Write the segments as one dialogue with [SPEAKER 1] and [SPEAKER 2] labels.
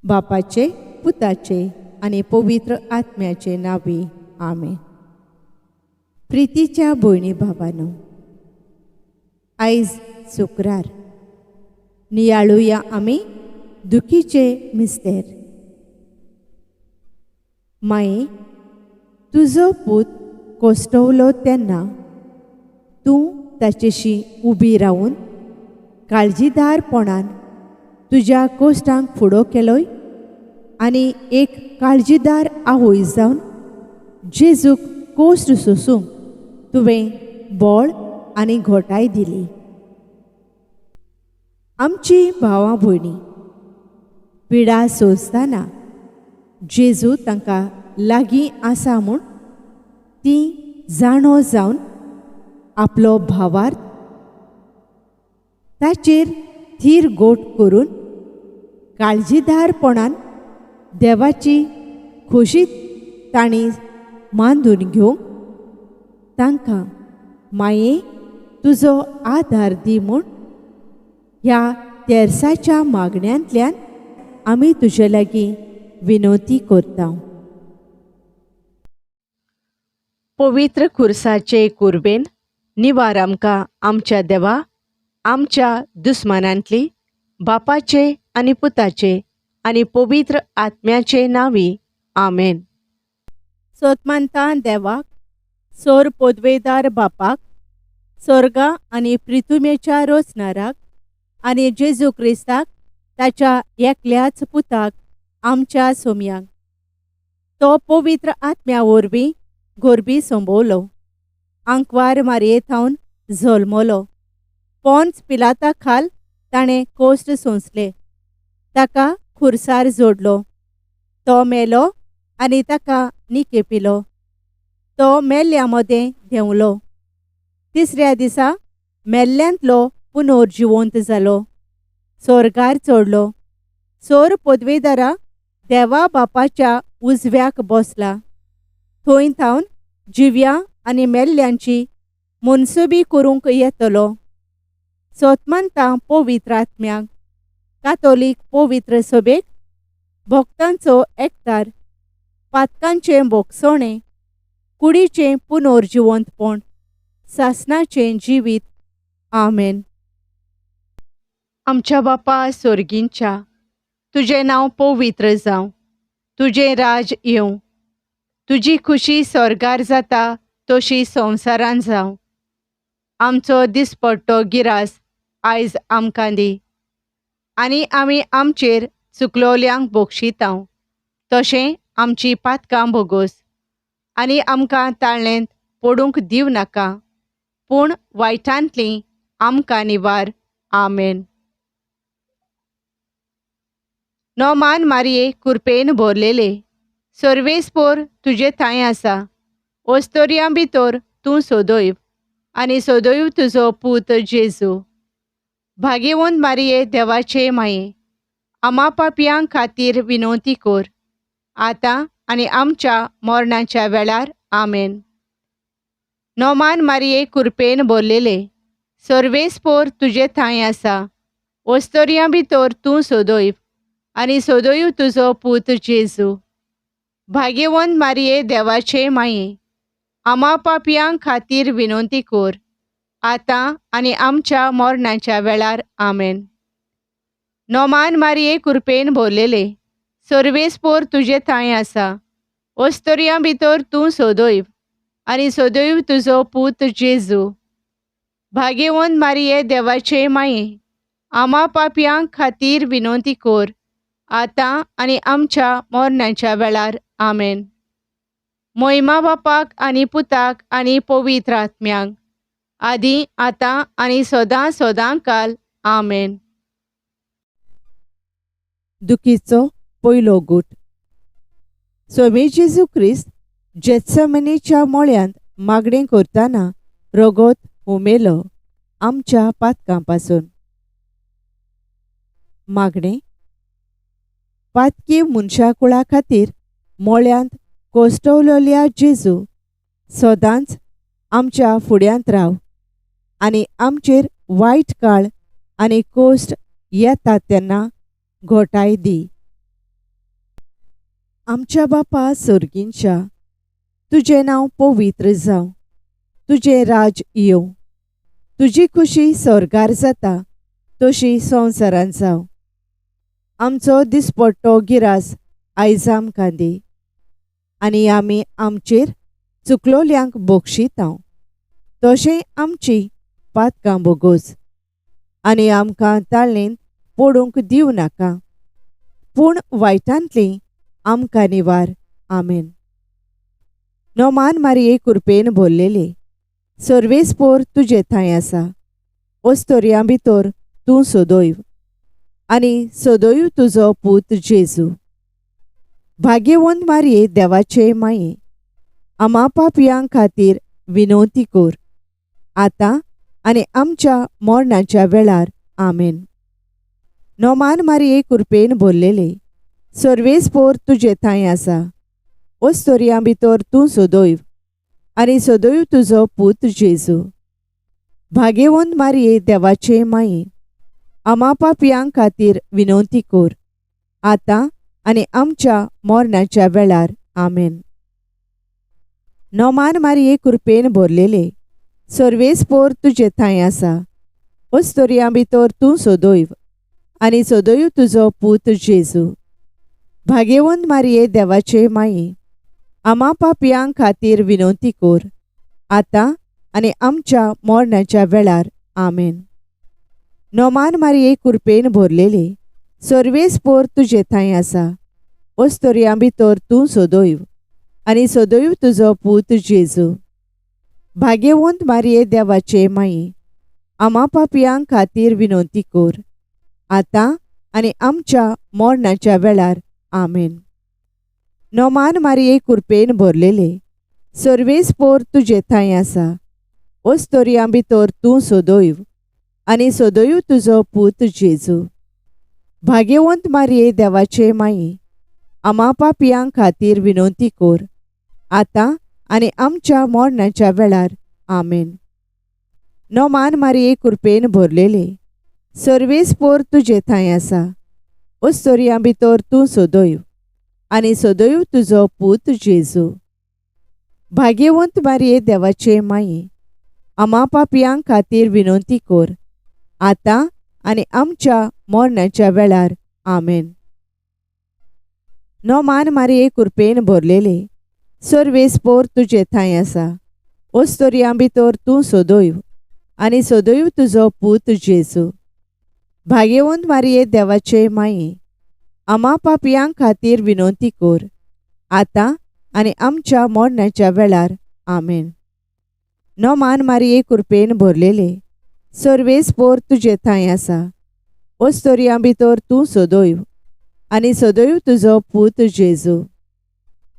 [SPEAKER 1] बापाचे, पुताचे आनी पवित्र आत्म्याचे नांवी, आमेन. प्रितीच्या भयणी भावानो, आयज शुक्रार, नियाळुया आमी दुखीचे मिस्तेर. माये, तुजो पूत कोश्टवलो तेन्ना तूं ताचेशी उबी रावून काळजीदारपणान तुज्या कोश्टांक फुडो केलोय आनी एक काळजीदार आवय जावन जेजूक कोश्ट सोसूंक तुवें बळ आनी घोटाय दिली. आमची भावां भयणी पिडा सोंसतना जेजू तांकां लागीं आसा म्हूण ती जाणो जावन आपलो भावार्थ ताचेर थीर गोट करून काळजीदारपणान देवाची खोशी तांणी मांदून घेवंक तांकां माये तुजो आदार दी म्हूण ह्या तेर्साच्या मागण्यांतल्यान आमी तुजे लागीं विनवती करता. पवित्र खुर्साचे कुर्बेन निवार आमकां आमच्या देवा, आमच्या दुस्मानांतली, बापाचे आनी पुताचे आनी पवित्र आत्म्याचे नांवी, आमेन. सोतमानता देवाक, सोर पोदवेदार बापाक, सोर्गा आनी प्रितुमेच्या रोचनाराक आनी जेजू क्रिस्ताक ताच्या एकल्याच पुताक आमच्या सोमयांक, तो पवित्र आत्म्या वरवीं गोरबी संबवलो, आंकवार मारये थावन जल्मलो, पोंच पिलाता खाल ताणें कोश्ट सोंसले, ताका खुर्सार जोडलो, तो मेलो आनी ताका निकेपिलो, तो मेल्ल्या मदें देंवलो, तिसऱ्या दिसा मेल्ल्यांतलो पुनर्जिवंत जालो, सोर्गार चडलो, सोर पदवेदारा देवा बापाच्या उजव्याक बसला, थंय थावन जिव्या आनी मेल्ल्यांची मनसुबी करूंक येतलो. सोतमानता पवित्र आत्म्याक, कातोलीक पवित्र सभेक, भक्तांचो एकतार, पातकांचें भोगसणें, कुडीचें पुनर्जिवंतपण, सासणाचें जिवीत, आमेन. आमच्या बापा सोर्गींच्या, तुजें नांव पवित्र जावं, तुजें राज येवं, तुजी खुशी स्वर्गार जाता तशी संवसारान जावं. आमचो दिसपट्टो गिरास आयज आमकां दी आनी आमी आमचेर चुकलोल्यांक बोगशितांव तशें आमची पातकां भोगोस आनी आमकां ताळ्ळेंत पडूंक दिवं नाका, पूण वायटांतली आमकां निवार, आमेन. नोमान मारये कुरपेन भरलेले, सर्वेस्पोर तुजे थांय आसा, ओस्तोरयां भितर तूं सोदोयव आनी सोदोयव तुजो पूत जेजू. भागेवंत मारये देवाचे माये, आमा पापयां खातीर विनवती कर, आतां आनी आमच्या मरणाच्या वेळार, आमेन. नोमान मारये कुरपेन भरलेले, सर्वेस्पोर तुजे थांय आसा, ओस्तोरयां भितर तूं सोदोयव आनी सोदोयव तुजो पूत जेजू. भागेवंत मारये देवाचे माये, आमा पापयां खातीर विनवती कर, आतां आनी आमच्या मरणाच्या वेळार, आमेन. नोमान मारये कुरपेन भरलेले, सर्वेस्पोर तुजे थांय आसा, ओस्तोरयां भितर तूं सोदोयव आनी सोदोयव तुजो पूत जेजू. भागेवंत मारये देवाचे माये, आमा पापयां खातीर विनवती कर, आतां आनी आमच्या मरणाच्या वेळार, आमेन. मोहिमा बापाक आनी पुताक आनी पवित्र आत्म्याक, आदी आतां आनी सदां सदां काल, आमेन. दुखीचो पयलो गूट. स्वामी जेजू क्रिस्त जेत्समनीच्या मळ्यांत मागणें करतना रगत हुमेलो आमच्या पातकां पासून. मागणें. पातकी मनशाकुळा खातीर मळ्यांत कोश्टवलेल्या जेजू, सदांच आमच्या फुड्यांत राव आनी आमचेर वायट काळ आनी कोश्ट येता तेन्ना घोटाय दी. आमच्या बापा सोर्गींच्या, तुजें नांव पवित्र जावं, तुजें राज येवं, तुजी खुशी स्वर्गार जाता तशी संवसारांत जावं. आमचो दिसपट्टो गिरास आयज आमकां दी आनी आमी आमचेर चुकलोल्यांक बक्षितांव तशें आमची पातकां बोगोस आनी आमकां ताळेंत पडूंक दिवं नाका, पूण वायटांतली आमकां निवार. आमेन. नोमान मारिये कुरपेन भरलेले, सर्वेस्पोर तुजे थंय आसा, ओस्तोरयां भितर तूं सदैव आनी सदैव तुजो पूत जेजू. भाग्यवंत मारिये देवाचे माये, आमा पापयां खातीर विनवती कर, आतां आनी आमच्या मरणाच्या वेळार. आमेन. नोमान मारिये कुरपेन भरलेले, सर्वेस्पोर तुजे थंय आसा, ओस्तोरयां भितर तूं सदैव आनी सदैव तुजो पूत जेजू. भाग्यवंत मारिये देवाचे माये, आमा पापयां खातीर विनवती कर, आतां आनी आमच्या मरणाच्या वेळार. आमेन. नोमान मारिये कुरपेन भरलेले, सर्वेस्पोर तुजे थंय आसा, ओस्तोरयां भितर तूं सदैव आनी सदैव तुजो पूत जेजू. भाग्यवंत मारिये देवाचे माये, आमा पापयां खातीर विनवती कर, आतां आनी आमच्या मरणाच्या वेळार. आमेन. नोमान मारिये कुरपेन भरलेले, सर्वेस्पोर तुजे थंय आसा, ओस्तोरयां भितर तूं सदैव आनी सदैव तुजो पूत जेजू. भाग्यवंत मारिये देवाचे माये, आमा पापयां खातीर विनवती कर, आतां आनी आमच्या मरणाच्या वेळार. आमेन. नोमान मारिये कुरपेन भरलेले, सर्वेस्पोर तुजे थंय आसा, ओस्तोरयां भितर तूं सदैव आनी सदैव तुजो पूत जेजू. भाग्यवंत मारिये देवाचे माये, आमा पापयां खातीर विनवती कर, आतां आनी आमच्या मरणाच्या वेळार. आमेन. नोमान मारिये कुरपेन भरलेले, सर्वेस्पोर तुजे थंय आसा, ओस्तोरयां भितर तूं सदैव आनी सदैव तुजो पूत जेजू. भाग्यवंत मारिये देवाचे माये, आमा पापयां खातीर विनवती कर, आतां आनी आमच्या मरणाच्या वेळार. आमेन. नोमान मारिये कुरपेन भरलेले, सर्वेस्पोर तुजे थंय आसा, ओस्तोरयां भितर तूं सदैव आनी सदैव तुजो पूत जेजू. भाग्यवंत मारिये देवाचे माये, आमा पापयां खातीर विनवती कर, आतां आनी आमच्या मरणाच्या वेळार. आमेन. नोमान मारिये कुरपेन भरलेले, सर्वेस्पोर तुजे थंय आसा, ओस्तोरयां भितर तूं सदैव आनी सदैव तुजो पूत जेजू.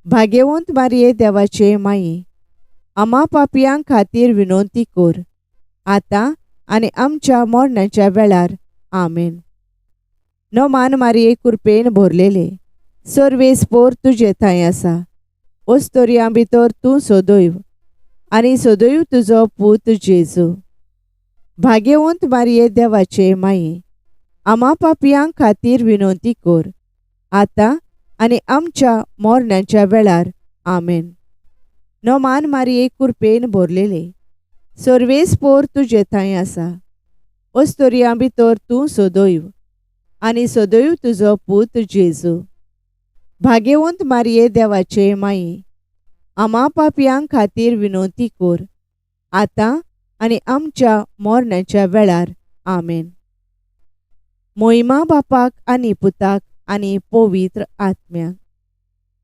[SPEAKER 1] भाग्यवंत मारिये देवाचे माये, आमा पापयां खातीर विनवती कर, आतां आनी आमच्या मरणाच्या वेळार. आमेन. नोमान मारिये कुरपेन भरलेले, सर्वेस्पोर तुजे थंय आसा, ओस्तोरयां भितर तूं सदैव आनी सदैव तुजो पूत जेजू. भाग्यवंत मारिये देवाचे माये, आमा पापयां खातीर विनवती कर, आतां आनी आमच्या मरणाच्या वेळार. आमेन. नोमान मारिये कुरपेन भरलेले, सर्वेस्पोर तुजे थंय आसा, ओस्तोरयां भितर तूं सदैव आनी सदैव तुजो पूत जेजू. भाग्यवंत मारिये देवाचे माये, आमा पापयां खातीर विनवती कर, आतां आनी आमच्या मरणाच्या वेळार. आमेन. मोहिमा बापाक आनी पुताक आनी पवित्र आत्म्याक,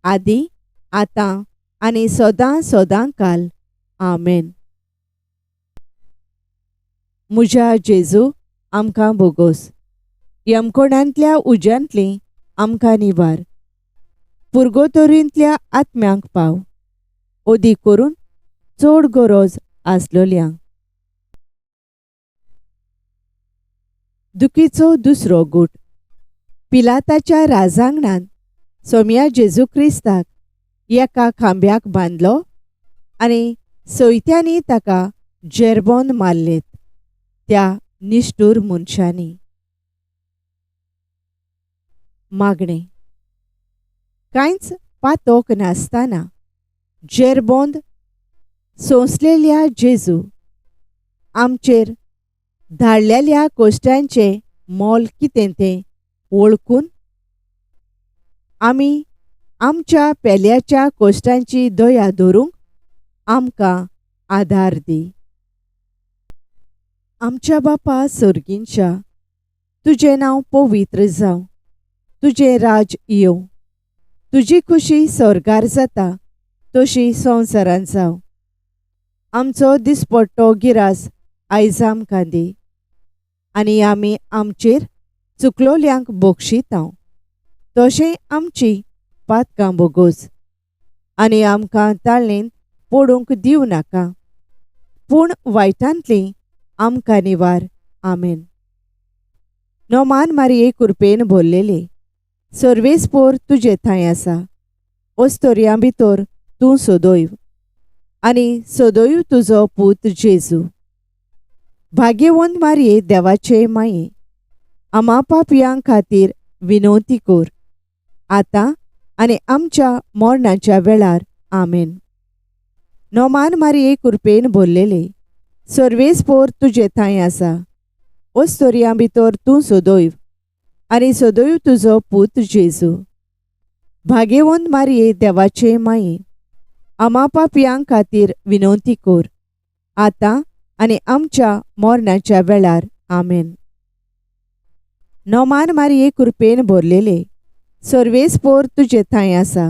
[SPEAKER 1] आदी आतां आनी सदां सदां काल. आमेन. म्हज्या जेजू, आमकां बोगोस, यमकोणांतल्या उज्यांतली आमकां निवार, पुर्गोतोरींतल्या आत्म्यांक पाव, ओदी करून चड गरज आसलोल्यांक. दुखीचो दुसरो गूट. पिलाताच्या राजांगणांत सोम्या जेजू क्रिस्ताक एका खांब्याक बांदलो आनी सयत्यांनी ताका जेरबोन मारलेत त्या निश्ठूर मनशांनी. मागणें. कांयच पातोक नासतना जेरबोंद सोंसलेल्या जेजू, आमचेर धाडलेल्या कोश्टांचें मोल कितें तें वळखून आमी आमच्या पेल्याच्या कोश्टांची दया धरूंक आमकां आदार दी. आमच्या बापा सर्गींच्या, तुजें नांव पवित्र जावं, तुजें राज येवं, तुजी खुशी स्वर्गार जाता तशी संवसारांत जावं. आमचो दिसपट्टो गिरास आयज आमकां दी आनी आमी आमचेर चुकलोल्यांक बक्षितांव तशें आमची पातकां बोगोस आनी आमकां ताळेंत पडूंक दिवं नाका, पूण वायटांतली आमकां निवार. आमेन. नोमान मारये कुरपेन भरलेले, सर्वेस्पोर तुजे थंय आसा, ओस्तोरयां भितर तूं सदैव आनी सदैव तुजो पूत जेजू. भाग्यवंत मारये देवाचे माये, आमा पापयां खातीर विनवती कर, आतां आनी आमच्या मरणाच्या वेळार. आमेन. नोमान मारये कुरपेन भरलेले, सर्वेस्पोर तुजे थंय आसा, ओस्तोरयां भितर तूं सदैव आनी सदैव तुजो पूत जेजू. भाग्यवंत मारये देवाचे माये, आमा पापयां खातीर विनवती कर, आतां आनी आमच्या मरणाच्या वेळार. आमेन. नोमान मारये कुरपेन भरलेले, सर्वेस्पोर तुजे थंय आसा,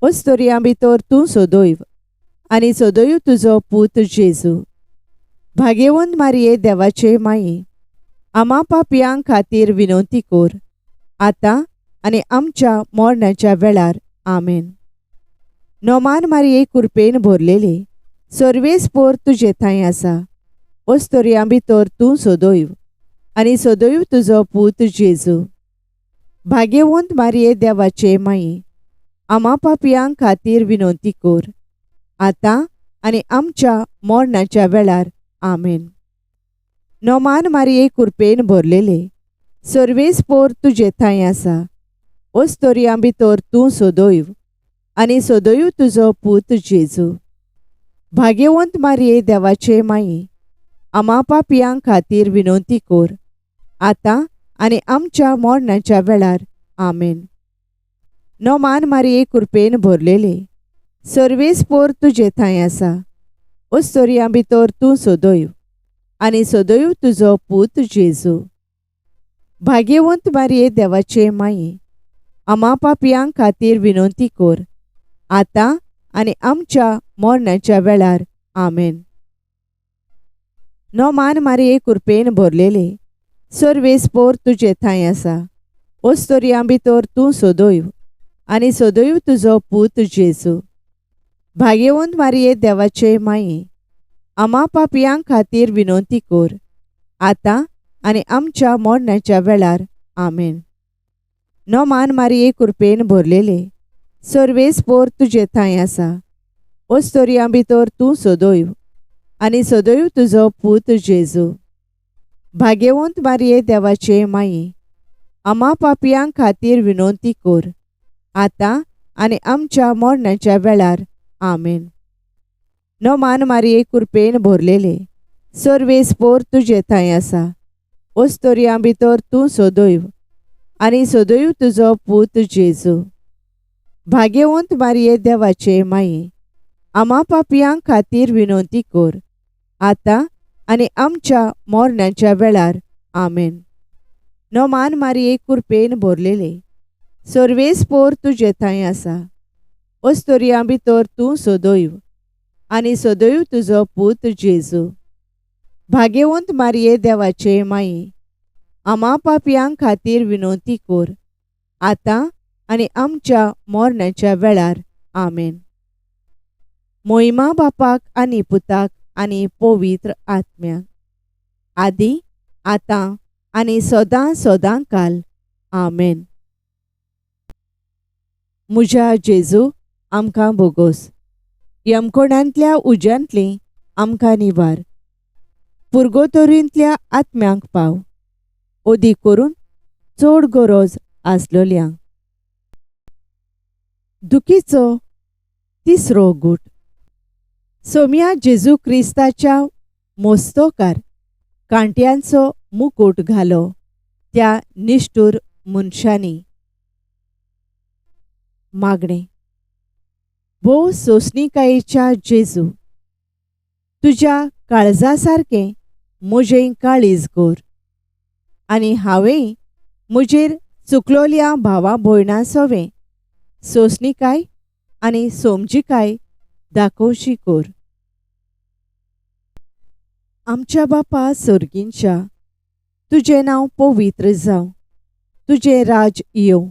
[SPEAKER 1] ओस्तोरयां भितर तूं सदैव आनी सदैव तुजो पूत जेजू. भाग्यवंत मारये देवाचे माये, आमा पापयां खातीर विनवती कर, आतां आनी आमच्या मरणाच्या वेळार. आमेन. नोमान मारये कुरपेन भरलेले, सर्वेस्पोर तुजे थंय आसा, ओस्तोरयां भितर तूं सदैव आनी सदैव तुजो पूत जेजू. भाग्यवंत मारये देवाचे माये, आमा पापयां खातीर विनवती कर, आतां आनी आमच्या मरणाच्या वेळार. आमेन. नोमान मारये कुरपेन भरलेले, सर्वेस्पोर तुजे थंय आसा, ओस्तोरयां भितर तूं सदैव आनी सदैव तुजो पूत जेजू. भाग्यवंत मारये देवाचे माये, आमा पापयां खातीर विनवती कर, आतां आनी आमच्या मरणाच्या वेळार. आमेन. नोमान मारये कुरपेन भरलेले, सर्वेस्पोर तुजे थंय आसा, ओस्तोरयां भितर तूं सदैव आनी सदैव तुजो पूत जेजू. भाग्यवंत मारये देवाचे माये, आमा पापयां खातीर विनवती कर, आतां आनी आमच्या मरणाच्या वेळार. आमेन. नोमान मारये कुरपेन भरलेले, सर्वेस्पोर तुजे थंय आसा, ओस्तोरयां भितर तूं सदैव आनी सदैव तुजो पूत जेजू. भाग्यवंत मारये देवाचे माये, आमा पापयां खातीर विनवती कर, आतां आनी आमच्या मरणाच्या वेळार. आमेन. नोमान मारये कुरपेन भरलेले, सर्वेस्पोर तुजे थंय आसा, ओस्तोरयां भितर तूं सदैव आनी सदैव तुजो पूत जेजू. भाग्यवंत मारये देवाचे माये, आमा पापयां खातीर विनवती कर, आतां आनी आमच्या मरणाच्या वेळार. आमेन. नोमान मारये कुरपेन भरलेले, सर्वेस्पोर तुजे थंय आसा, ओस्तोरयां भितर तूं सदैव आनी सदैव तुजो पूत जेजू. भाग्यवंत मारये देवाचे माये, आमा पापयां खातीर विनवती कर, आतां आनी आमच्या मरणाच्या वेळार. आमेन. नोमान मारये कुरपेन भरलेले, सर्वेस्पोर तुजे थंय आसा, ओस्तोरयां भितर तूं सदैव आनी सदैव तुजो पूत जेजू. भाग्यवंत मारये देवाचे माये, आमा पापयां खातीर विनवती कर, आतां आनी आमच्या मरणाच्या वेळार. आमेन. मोहिमा बापाक आनी पुताक आनी पवित्र आत्म्याक, आदी आतां आनी सदां सदां काल. आमेन. म्हज्या जेजू, आमकां बोगोस, यमकोणांतल्या उज्यांतली आमकां निवार, पुर्गोतोरींतल्या आत्म्यांक पाव, अदीक करून चड गरज आसलोल्यांक. दुखीचो तिसरो गूट. सोम्या जेजू क्रिस्ताच्या मोस्तोकार कांट्यांचो मुकूट घालो त्या निश्ठूर मनशांनी. मागणें. भोव सोंसणिकायेच्या जेजू, तुज्या काळजा सारकें म्हजें काळीज कर आनी हांवेंय म्हजेर चुकलोल्या भावा भयणां सवें सोंसणिकाय आनी समजिकाय दाखोवची कर. आमच्या बापा सर्गींच्या, तुजें नांव पवित्र जावं, तुजें राज येवं,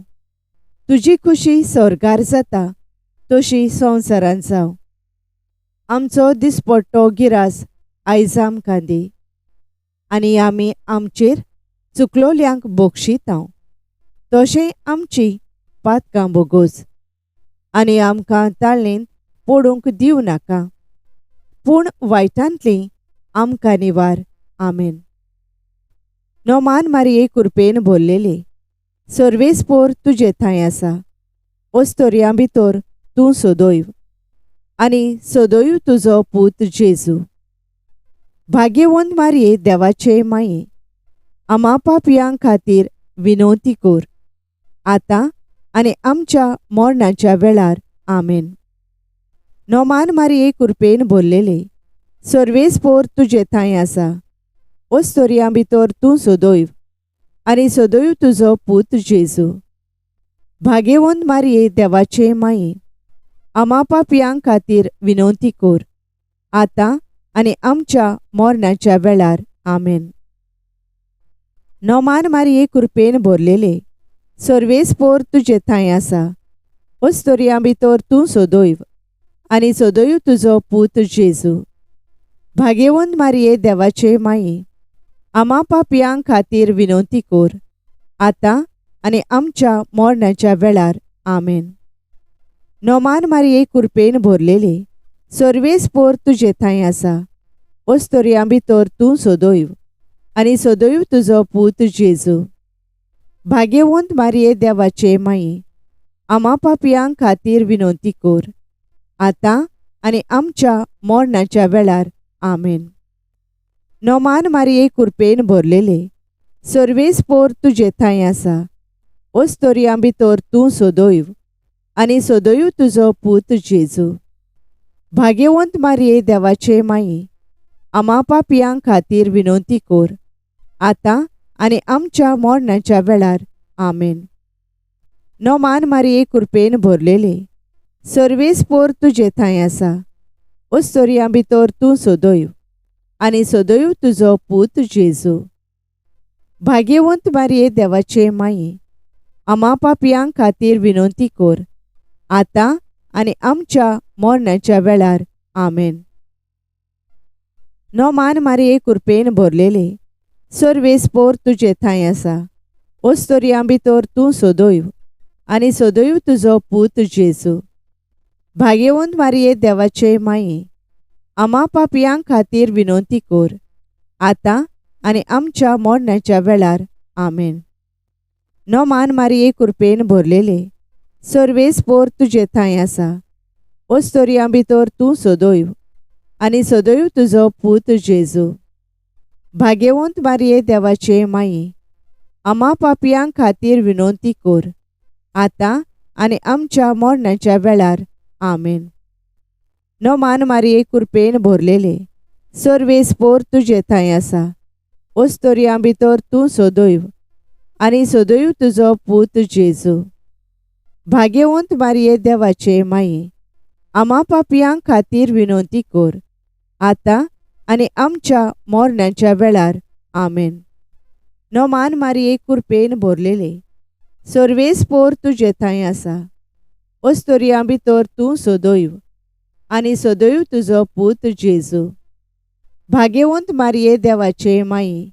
[SPEAKER 1] तुजी खुशी स्वर्गार जाता तशी संवसारांत जावं. आमचो दिसपट्टो गिरास आयज आमकां दी आनी आमी आमचेर चुकलोल्यांक बक्षितांव तशें आमची पातकां बोगोस आनी आमकां ताळेंत पडूंक दिवं नाका, पूण वायटांतली आमकां निवार. आमेन. नोमान मारये कुरपेन भरलेले, सर्वेस्पोर तुजे थंय आसा, ओस्तोरयां भितर तूं सदैव आनी सदैव तुजो पूत जेजू. भाग्यवंत मारये देवाचे माये, आमा पापयां खातीर विनवती कर, आतां आनी आमच्या मरणाच्या वेळार. आमेन. नोमान मारये कुरपेन भरलेले, सर्वेस्पोर तुजे थंय आसा, ओस्तोरयां भितर तूं सदैव आनी सदैव तुजो पूत जेजू. भाग्यवंत मारये देवाचे माये, आमा पापयां खातीर विनवती कर, आतां आनी आमच्या मरणाच्या वेळार. आमेन. नोमान मारये कुरपेन भरलेले, सर्वेस्पोर तुजे थंय आसा, ओस्तोरयां भितर तूं सदैव आनी सदैव तुजो पूत जेजू. भाग्यवंत मारये देवाचे माये, आमा पापयां खातीर विनवती कर, आतां आनी आमच्या मरणाच्या वेळार. आमेन. नोमान मारये कुरपेन भरलेले, सर्वेस्पोर तुजे थंय आसा, ओस्तोरयां भितर तूं सदैव आनी सदैव तुजो पूत जेजू. भाग्यवंत मारये देवाचे माये, आमा पापयां खातीर विनवती कर, आतां आनी आमच्या मरणाच्या वेळार. आमेन. नोमान मारये कुरपेन भरलेले, सर्वेस्पोर तुजे थंय आसा, ओस्तोरयां भितर तूं सदैव आनी सदैव तुजो पूत जेजू. भाग्यवंत मारये देवाचे माये, आमा पापयां खातीर विनवती कर, आतां आनी आमच्या मरणाच्या वेळार. आमेन. नोमान मारये कुरपेन भरलेले, सर्वेस्पोर तुजे थंय आसा, ओस्तोरयां भितर तूं सदैव आनी सदैव तुजो पूत जेजू. भाग्यवंत मारये देवाचे माये, आमा पापयां खातीर विनवती कर, आतां आनी आमच्या मरणाच्या वेळार. आमेन. नोमान मारये कुरपेन भरलेले, सर्वेस्पोर तुजे थंय आसा, ओस्तोरयां भितर तूं सदैव आनी सदैव तुजो पूत जेजू. भाग्यवंत मारये देवाचे माये, आमा पापयां खातीर विनवती कर, आतां आनी आमच्या मरणाच्या वेळार. आमेन. नोमान मारये कुरपेन भरलेले, सर्वेस्पोर तुजे थंय आसा, ओस्तोरयां भितर तूं सदैव आनी सदैव तुजो पूत जेजू. भाग्यवंत मारये देवाचे माये, आमा पापयां खातीर विनवती कर, आतां आनी आमच्या मरणाच्या वेळार. आमेन. नोमान मारये कुरपेन भरलेले, सर्वेस्पोर तुजे थंय आसा, ओस्तोरयां भितर तूं सदैव आनी सदैव तुजो पूत जेजू. भाग्यवंत मारये देवाचे माये, आमा पापयां खातीर विनवती कर, आतां आनी आमच्या मरणाच्या वेळार. आमेन. नोमान मारये कुरपेन भरलेले, सर्वेस्पोर तुजे थंय आसा, ओस्तोरयां भितर तूं सदैव आनी सदैव तुजो पूत जेजू. भाग्यवंत मारये देवाचे माये,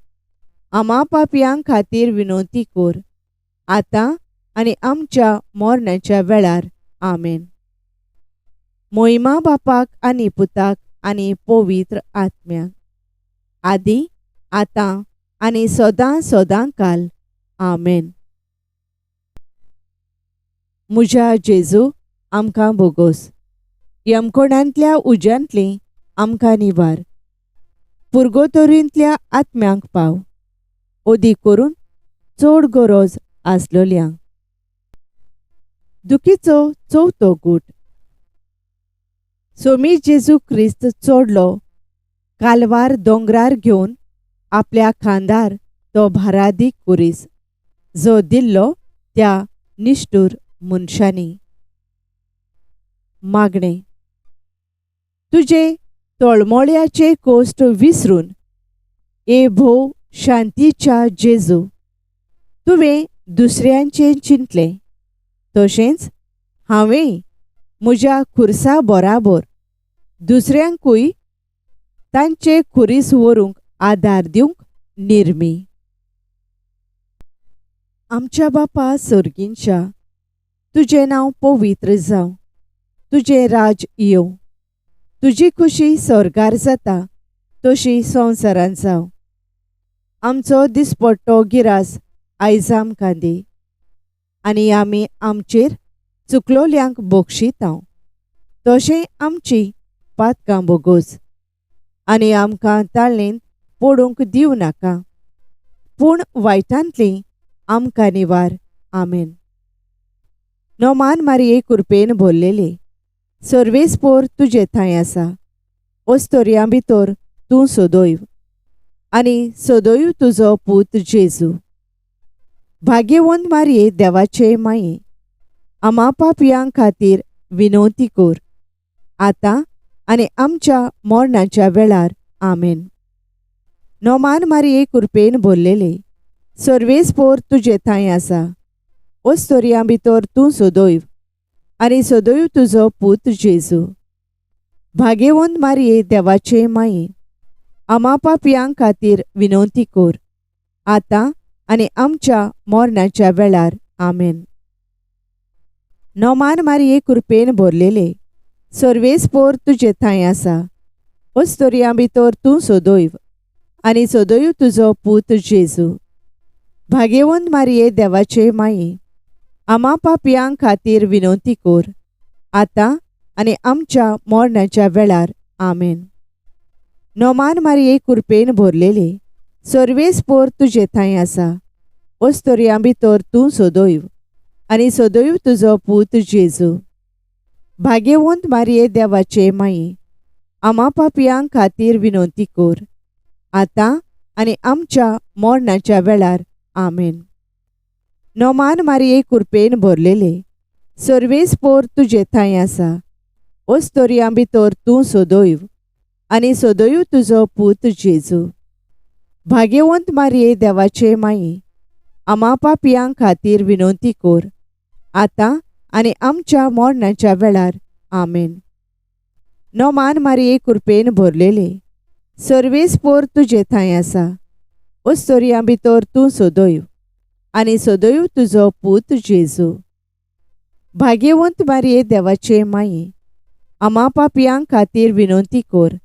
[SPEAKER 1] आमा पापयां खातीर विनवती कर, आतां आनी आमच्या मरणाच्या वेळार. आमेन. मोहिमा बापाक आनी पुताक आनी पवित्र आत्म्याक, आदी आतां आनी सदां सदां काल. आमेन. म्हज्या जेजू, आमकां बोगोस. यमकोणांतल्या उज्यांतली आमकां निवार. पुर्गोतोरींतल्या आत्म्यांक पाव, ओदी करून चड गरज आसलोल्यांक. दुखीचो चवथो गूट. सोमी जेजू क्रिस्त चडलो कालवार दोंगरार घेवन आपल्या खांदार तो भारादीक कुरीस जो दिल्लो त्या निश्ठूर मनशांनी. मागणें. तुजे तळमळ्याचे कोश्ट विसरून ए भोव शांतीच्या जेजू, तुवें दुसऱ्यांचें चिंतलें तशेंच हांवें म्हज्या खुर्सा बराबर दुसऱ्यांकूय तांचे खुरीस व्हरूंक आदार दिवंक निर्मी. आमच्या बापा सर्गींच्या, तुजें नांव पवित्र जावं, तुजें राज येवं, तुजी खुशी स्वर्गार जाता तशी संवसारांत जावं. आमचो दिसपट्टो गिरास आयज आमकां दी आनी आमी आमचेर चुकलोल्यांक बक्षितांव तशें आमची पातकां बोगोस आनी आमकां ताळेंत पडूंक दिवं नाका, पूण वायटांतली आमकां निवार. आमेन. नोमान मारये कुरपेन भरलेले, सर्वेस्पोर तुजे थंय आसा, ओस्तोरयां भितर तूं सदैव आनी सदैव तुजो पूत जेजू. भाग्यवंत मारये देवाचे माये, आमा पापयां खातीर विनवती कर, आतां आनी आमच्या मरणाच्या वेळार. आमेन. नोमान मारये कुरपेन भरलेले, सर्वेस्पोर तुजे थंय आसा, ओस्तोरयां भितर तूं सदैव आनी सदैव तुजो पूत जेजू. भाग्यवंत मारये देवाचे माये, आमा पापयां खातीर विनवती कर, आतां आनी आमच्या मरणाच्या वेळार. आमेन. नोमान मारये कुरपेन भरलेले, सर्वेस्पोर तुजे थंय आसा, ओस्तोरयां भितर तूं सदैव आनी सदैव तुजो पूत जेजू. भाग्यवंत मारये देवाचे माये, आमा पापयां खातीर विनवती कर, आतां आनी आमच्या मरणाच्या वेळार. आमेन. नोमान मारये कुरपेन भरलेले, सर्वेस्पोर तुजे थंय आसा, ओस्तोरयां भितर तूं सदैव आनी सदैव तुजो पूत जेजू. भाग्यवंत मारये देवाचे माये, आमा पापयां खातीर विनवती कर, आतां आनी आमच्या मरणाच्या वेळार. आमेन. नोमान मारये कुरपेन भरलेले, सर्वेस्पोर तुजे थंय आसा, ओस्तोरयां भितर तूं सदैव आनी सदैव तुजो पूत जेजू. भाग्यवंत मारये देवाचे माये, आमा पापयां खातीर विनवती कर, आतां आनी आमच्या मरणाच्या वेळार. आमेन. नोमान मारये कुरपेन भरलेले, सर्वेस्पोर तुजे थंय आसा, ओस्तोरयां भितर तूं सदैव आनी सदैव तुजो पूत जेजू. भाग्यवंत मारये देवाचे माये, आमा पापयां खातीर विनवती कर,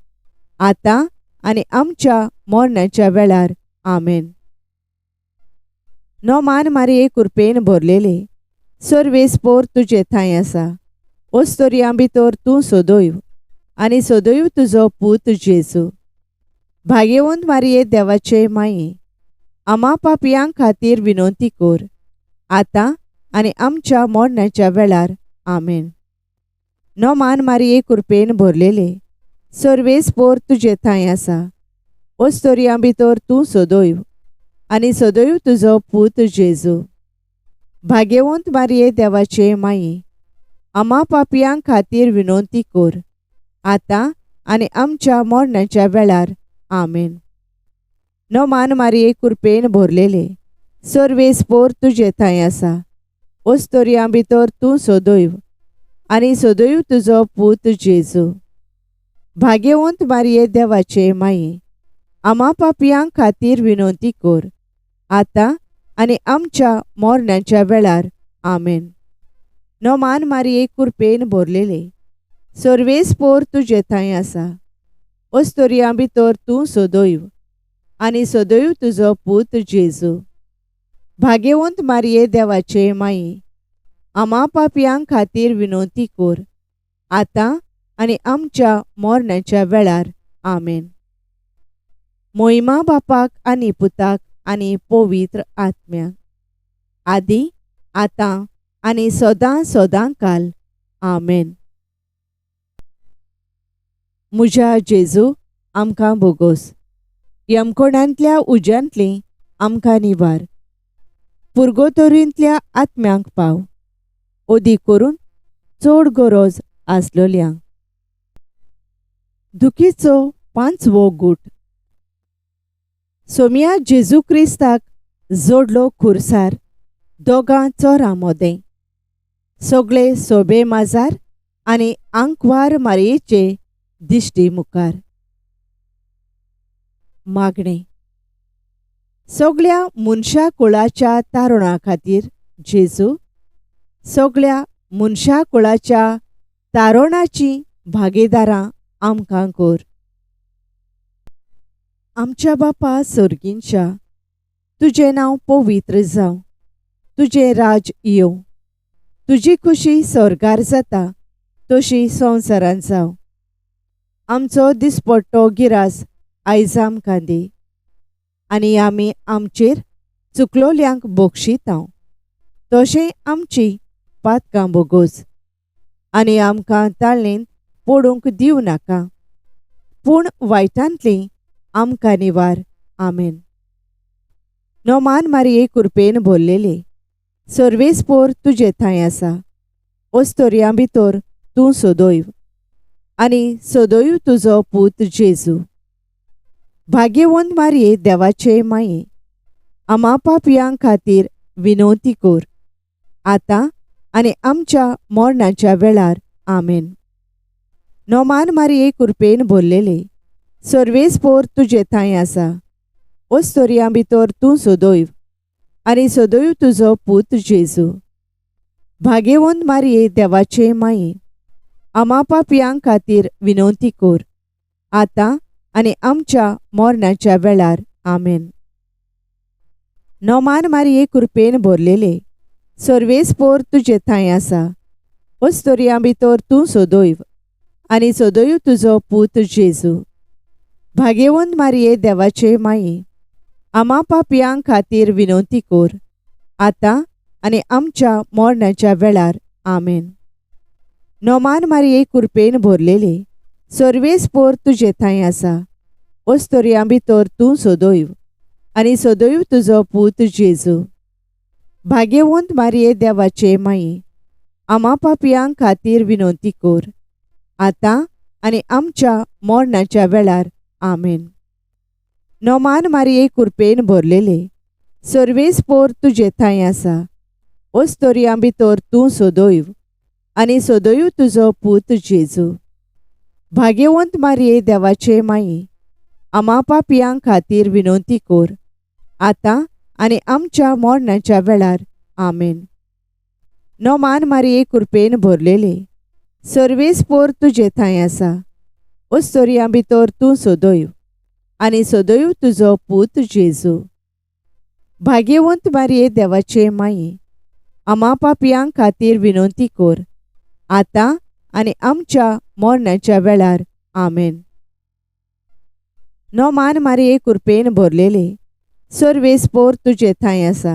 [SPEAKER 1] आतां आनी आमच्या मरणाच्या वेळार. आमेन. नोमान मारये कुरपेन भरलेले, सर्वेस्पोर तुजे थंय आसा, ओस्तोरयां भितर तूं सदैव आनी सदैव तुजो पूत जेजू. भाग्यवंत मारये देवाचे माये, आमा पापयां खातीर विनवती कर, आतां आनी आमच्या मरणाच्या वेळार. आमेन. नोमान मारये कुरपेन भरलेले, सर्वेस्पोर तुजे थंय आसा, ओस्तोरयां भितर तूं सदैव आनी सदैव तुजो पूत जेजू. भाग्यवंत मारये देवाचे माये, आमा पापयां खातीर विनवती कर, आतां आनी आमच्या मरणाच्या वेळार. आमेन. नोमान मारये कुरपेन भरलेले, सर्वेस्पोर तुजे थंय आसा, ओस्तोरयां भितर तूं सदैव आनी सदैव तुजो पूत जेजू. भाग्यवंत मारये देवाचे माये, आमा पापयां खातीर विनवती कर, आतां आनी आमच्या मरणाच्या वेळार. आमेन. नोमान मारये कुरपेन भरलेले, सर्वेस्पोर तुजे थंय आसा, ओस्तोरयां भितर तूं सदैव आनी सदैव तुजो पूत जेजू. भाग्यवंत मारये देवाचे माये, आमा पापयां खातीर विनवती कोर, आतां आनी आमच्या मरणाच्या वेळार. आमेन. मोहिमा बापाक आनी पुताक आनी पवित्र आत्म्याक, आदी आतां आनी सदां सदां काल. आमेन. म्हज्या जेजू, आमकां बोगोस. यमकोणांतल्या उज्यांतली आमकां निवार. पुर्गोतोरींतल्या आत्म्यांक पाव, ओदी करून चड गरज आसलोल्यांक. दुखीचो पांचवो गूट. सोम्या जेजू क्रिस्ताक जोडलो खुर्सार दोगां चोरां मोदें. सगळे सोबे माजार आनी आंकवार मारयेचे दिश्टी मुखार. मागणें. सगळ्या मनशा कुळाच्या तारुणा खातीर जेजू, सगळ्या मनशा कुळाच्या तारुणाची भागीदारां आमकां कर. आमच्या बापा सर्गींच्या, तुजें नांव पवित्र जावं, तुजें राज येवं, तुजी खुशी स्वर्गार जाता तशी संवसारांत जावं. आमचो दिसपट्टो गिरास आयज आमकां दी, आनी आमी आमचेर चुकलोल्यांक बक्षितांव तशें आमची पातकां बोगोस, आनी आमकां ताळणेंत पडूंक दिवं नाका, पूण वायटांतली आमकां निवार. आमेन. नोमान मारये कुरपेन भरलेले, सर्वेस्पोर तुजे थंय आसा. ओस्तोरयां भितर तूं सदैव आनी सदैव तुजो पूत जेजू. भाग्यवंत मारये देवाचे माये, आमा पापयां खातीर विनवती कर, आतां आनी आमच्या मरणाच्या वेळार. आमेन. नोमान मारये कुरपेन भरलेले, सर्वेस्पोर तुजे थंय आसा. ओस्तोरयां भितर तूं सदैव आनी सदैव तुजो पूत जेजू. भाग्यवंत मारये देवाचे माये, आमा पापयां खातीर विनवती कर, आतां आनी आमच्या मरणाच्या वेळार. आमेन. नोमान मारये कुरपेन भरलेले, सर्वेस्पोर तुजे थंय आसा. ओस्तोरयां भितर तूं सदैव आनी सदैव तुजो पूत जेजू. भाग्यवंत मारये देवाचे माये, आमा पापयां खातीर विनवती कर, आतां आनी आमच्या मरणाच्या वेळार. आमेन. नोमान मारये कुरपेन भरलेले, सर्वेस्पोर तुजे थंय आसा. ओस्तोरयां भितर तूं सदैव आनी सदैव तुजो पूत जेजू. भाग्यवंत मारये देवाचे माये, आमा पापयां खातीर विनवती कर, आतां आनी आमच्या मरणाच्या वेळार. आमेन. नोमान मारये कुरपेन भरलेले, सर्वेस्पोर तुजे थंय आसा. ओस्तोरयां भितर तूं सदैव आनी सदैव तुजो पूत जेजू. भाग्यवंत मारये देवाचे माये, आमा पापयां खातीर विनवती कर, आतां आनी आमच्या मरणाच्या वेळार. आमेन. नोमान मारये कुरपेन भरलेले, सर्वेस्पोर तुजे थंय आसा. ओस्तोरयां भितर तूं सदैव आनी सदैव तुजो पूत जेजू. भाग्यवंत मारये देवाचे माये, आमा पापयां खातीर विनवती कर, आतां आनी आमच्या मरणाच्या वेळार. आमेन. नोमान मारये कुरपेन भरलेले, सर्वेस्पोर तुजे थंय आसा.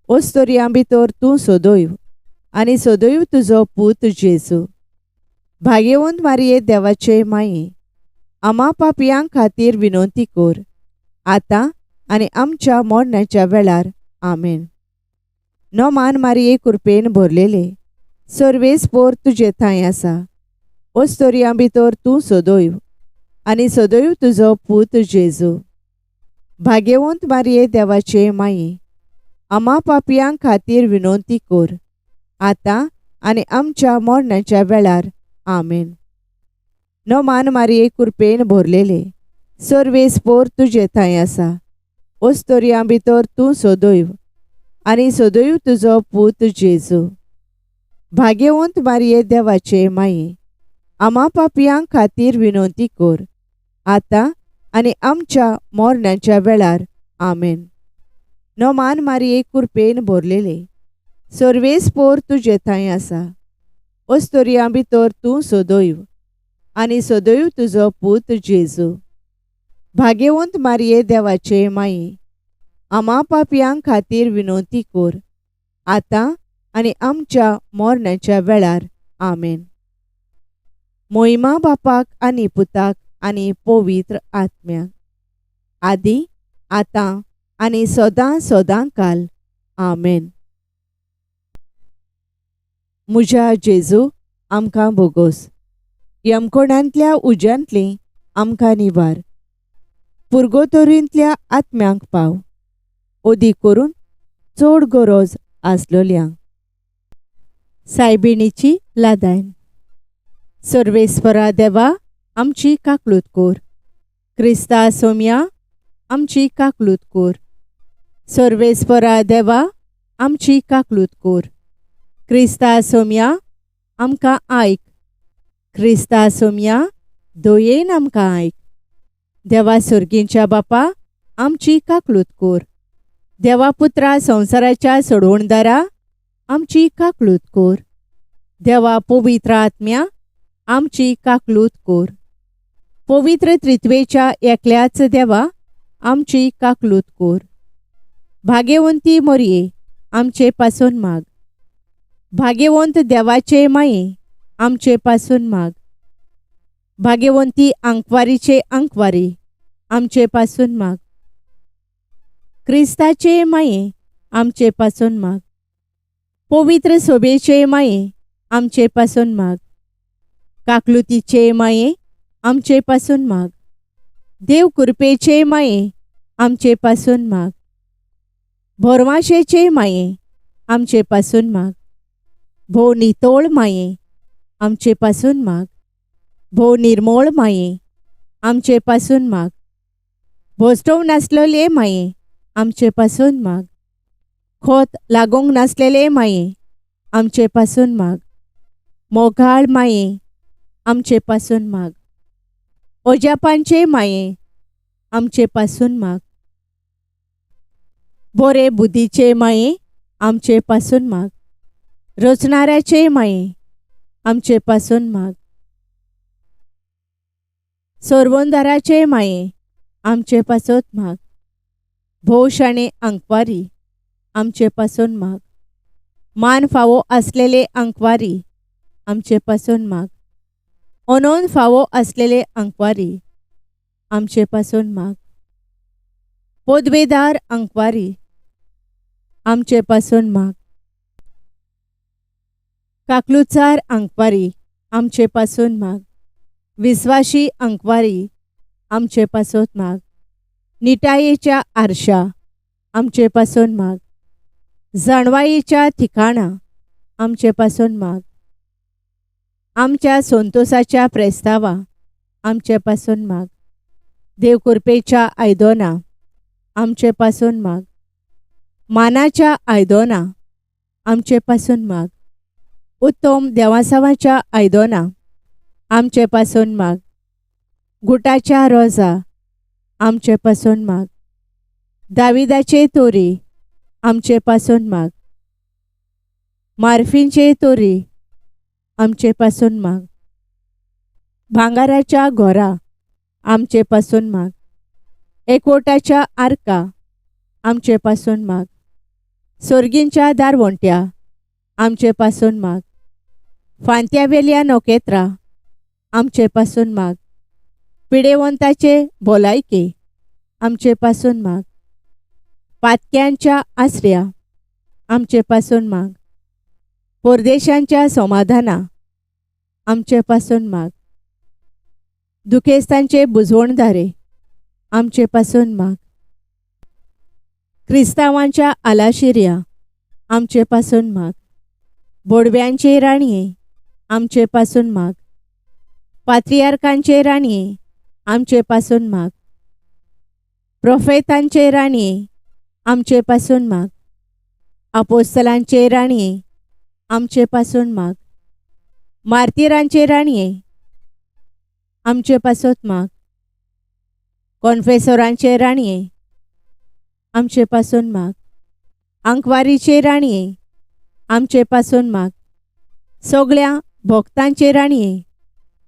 [SPEAKER 1] ओस्तोरयां भितर तूं सदैव आनी सदैव तुजो पूत जेजू. भाग्यवंत मारये देवाचे माये, आमा पापयां खातीर विनवती कर, आतां आनी आमच्या मरणाच्या वेळार. आमेन. नोमान मारये कुरपेन भरलेले, सर्वेस्पोर तुजे थंय आसा. ओस्तोरयां भितर तूं सदैव आनी सदैव तुजो पूत जेजू. भाग्यवंत मारये देवाचे माये, आमा पापयां खातीर विनवती कर, आतां आनी आमच्या मरणाच्या वेळार. आमेन. नोमान मारये कुरपेन भरलेले, सर्वेस्पोर तुजे थंय आसा. ओस्तोरयां भितर तूं सदैव आनी सदैव तुजो पूत जेजू. भाग्यवंत मारये देवाचे माये, आमा पापयां खातीर विनवती कर, आतां आनी आमच्या मरणाच्या वेळार. आमेन. नोमान मारये कुरपेन भरलेले, सर्वेस्पोर तुजे थांय आसा. अस्तोरयां भितर तूं सदैव आनी सदैव तुजो पूत जेजू. भाग्यवंत मारये देवाचे माये, आमा पापयां खातीर विनवती कर, आतां आनी आमच्या मरणाच्या वेळार. आमेन. मोहिमा बापाक आनी पुताक आनी पवित्र आत्म्याक, आदी आतां आनी सदां सदां काल. आमेन. म्हज्या जेजू, आमकां भोगोस. यमकोणांतल्या उज्यांतली आमकां निवार. पुर्गोतोरींतल्या आत्म्यांक पाव, अदीक करून चड गरज आसलोल्यांक. सायबिणीची लादायन. सर्वेस्परा देवा, आमची काकलूत कोर. क्रिस्ता सोम्या, आमची काकलूत कोर. सर्वेस्परा देवा, आमची काकलूत कोर. क्रिस्ता सोम्या, आमकां आयक. क्रिस्ता सोम्या, दयेन आमकां आयक. देवा सर्गींच्या बापा, आमची काकलूत कोर. देवा पुत्रा संवसाराच्या सोडवणदारा, आमची काकलूत कोर. देवा पवित्र आत्म्या, आमची काकलूत कोर. पवित्र त्रित्वेच्या एकल्याच देवा, आमची काकलूत कोर. भाग्यवंती मोरये, आमचे पासून माग. भाग्यवंत देवाचे माये, आमचे पासून माग. भाग्यवंती आंकवारीचे आंकवारी, आमचे पासून माग. क्रिस्ताचे माये, आमचे पासून माग. पवित्र सोबेचे माये, आमचे पासून माग. काकलुतीचे माये, आमचे पासून माग. देव कृपेचे माये, आमचे पासून माग. भोरवाशेचे माये, आमचे पासून माग. भोव नितोळ माये, आमचे पासून माग. भोव निर्मोळ माये, आमचे पासून माग. भोसटोव नासलेले माये, आमचे पासून माग. खोत लागूंक नासलेले माये, आमचे पासून माग. मोगाळ माये, आमचे पासून माग. ओजापांचे माये, आमचे पासून माग. बोरे बुद्धीचे माये, आमचे पासून माग. रचणाऱ्याचे माये, आमचे पासून माग. सोरवंदाराचे माये, आमचे पासत माग. भोव शाणे आंकवारी, आमचे पासून माग. मान फावो आसलेले आंकवारी, आमचे पासून माग. अनोन फावो आसलेले आंकवारी, आमचे पासून माग. पदवेदार आंकवारी, आमचे पासून माग. काकलुचार आंकवारी, आमचे पासून माग. विस्वाशी आंकवारी, आमचे पासत माग. निटायेच्या आरशा, आमचे पासून माग. जाणवायेच्या ठिकाणा, आमचे पासून माग. आमच्या संतोसाच्या प्रेस्तावा, आमचे पासून माग. देव कृपेच्या आयदोना, आमचे पासून माग. मानाच्या आयदोना, आमचे पासून माग. उत्तम देवासावाच्या आयदोना, आमचे पासून माग. गुटाच्या रोजा, आमचे पासून माग. दाविदाचे तोरी, आमचे पासून माग. मार्फींचे तोरी, आमचे पासून माग. भांगाराच्या घोरा, आमचे पासून माग. एकवटाच्या आर्का, आमचे पासून माग. सोर्गींच्या दारवंट्या, आमचे पासून माग. फांत्यावेल्या नखेत्रां, आमचे पासून माग. पिडेवंताचे भलायके, आमचे पासून माग. पातक्यांच्या आसऱ्या, आमचे पासून माग. परदेशांच्या समाधाना, आमचे पासून माग. दुखेस्तांचे बुजवणदारे, आमचे पासून माग. क्रिस्तांवांच्या आलाशिऱ्या, आमचे पासून माग. बोडव्यांचे राणये, आमचे पासून माग. पात्रियार्कांचे राणये, आमचे पासून माग. प्रोफेतांचे राणये, आमचे पासून माग. आपोस्तलांचे राणये, आमचे पासून माग. मार्तिरांचे राणये, आमचे पासत माग. कॉन्फेसोरांचे राणये, आमचे पासून माग. आंकवारीचे राणये, आमचे पासून माग. सगळ्या भोक्तांचे राणये,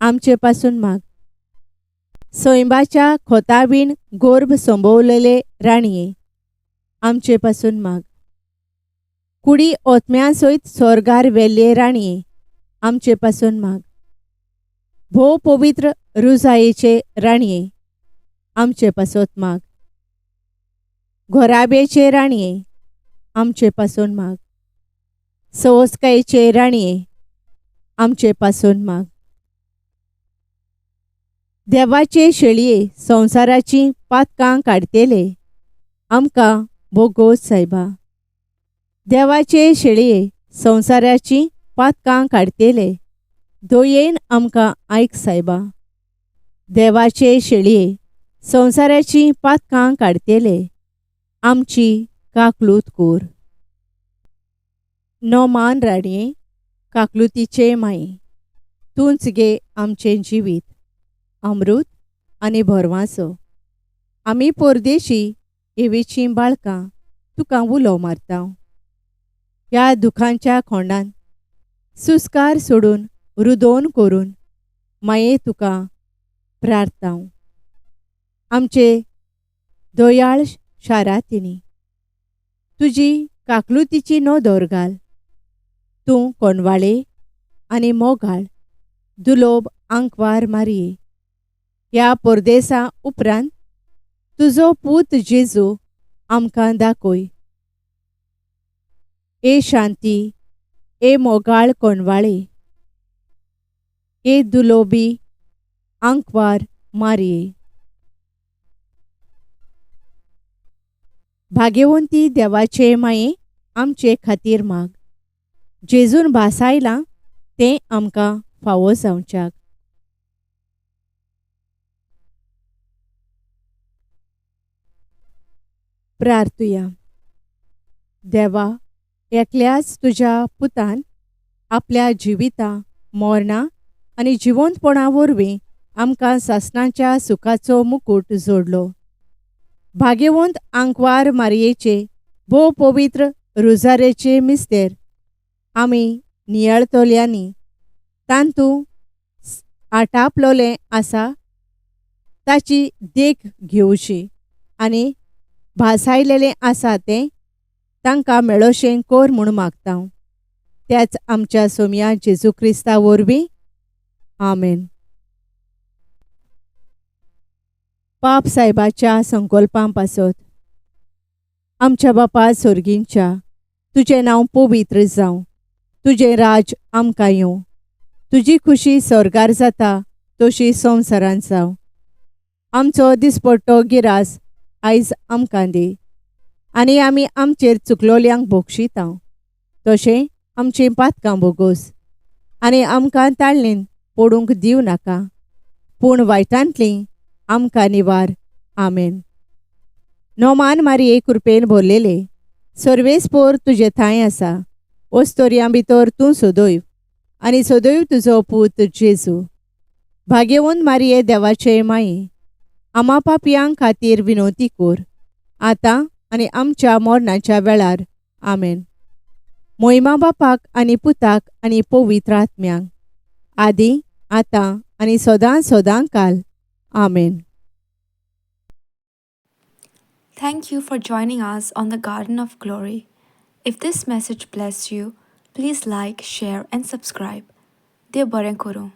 [SPEAKER 1] आमचे पासून माग. सैंबाच्या खोतावीण गोर्भ संभवलेले राणये, आमचे पासून माग. कुडी ओतम्या सयत स्वर्गार वेल्ले राणये, आमचे पासून माग. भोव पवित्र रुजायेचे राणये, आमचे पासत माग. घोराब्याचे राणये, आमचे पासून माग. सवस्कायेचे राणये, आमचे पासून माग. देवाचे शेळये संवसाराची पातकां काडटेले, आमकां भोगोस सायबा. देवाचे शेळये संवसाराची पातकां काडटेले, दयेन आमकां आयक सायबा. देवाचे शेळये संवसाराची पातकां काडटेले, आमची काकलूत कोर. नोमान राणये, काकलुतीचे माये, तूंच गे आमचें जिवीत, अमृत आनी भरवांसो. आमी परदेशी एवेचीं बाळकां तुका उलो मारता. ह्या दुखांच्या खोंडान सुस्कार सोडून रुदोन करून माये तुका प्रार्थना. आमचे दयाळ शारातिनी तुजी काकलुतीची नदर घाल. तूं कोणवाळे आनी मोगाळ दुलोब आंकवार मारये. ह्या परदेसा उपरांत तुजो पूत जेजू आमकां दाखय. ए शांती, ए मोगाळ कोणवाळे, ए दुलोबी आंकवार मारये. भाग्यवंती देवाचे माये, आमचे खातीर माग. जेजून भासायलां तें आमकां फावो जावच्याक. प्रार्थुया. देवा, एकल्याच तुज्या पुतान आपल्या जिविता मरणां आनी जिवंतपणा वरवीं आमकां सासणाच्या सुखाचो मुकूट जोडलो. भाग्यवंत आंकवार मारयेचे भोव पवित्र रुजारेचे मिस्तेर आमी नियाळतल्यांनी तांतू आटापलोलें आसा ताची देख घेवची आनी भासायलेलें आसा तें तांकां मेळोशें कोर म्हूण मागता. त्याच आमच्या सोमया जेजू क्रिस्ता वरवीं. आमेन. पाप सायबाच्या संकल्पां पासत. आमच्या बापा सोर्गींच्या, तुजें नांव पवित्र जावं, तुजें राज आमकां येवं, तुजी खुशी स्वर्गार जाता तशी संवसारांत जावं. आमचो दिसपट्टो गिरास आयज आमकां दी आनी आमी आमचेर चुकलोल्यांक भोगशिता तशें आमचीं पातकां भोगोस आनी आमकां ताळणेन पडूंक दिवं नाका, पूण वायटांतलीं आमकां निवार. आमेन. नोमान मारये कृपेन भरलेले, सर्वेस्पोर तुजे थांय आसा. ओस्तोरयां भितर तूं सदैव आनी सदैव तुजो पूत जेजू. भाग्यवंत मारये देवाचे माये, आमा पापयां खातीर विनवती कोर, आतां आनी आमच्या मरणाच्या वेळार. आमेन. मोहिमा बापाक आनी पुताक आनी पवित्र आत्म्यांक, आदी आतां आनी सदां सदां काल. आमेन.
[SPEAKER 2] Thank you for joining us on the Garden of Glory. If this message blessed you, please like, share, and subscribe. देव बरें करूं.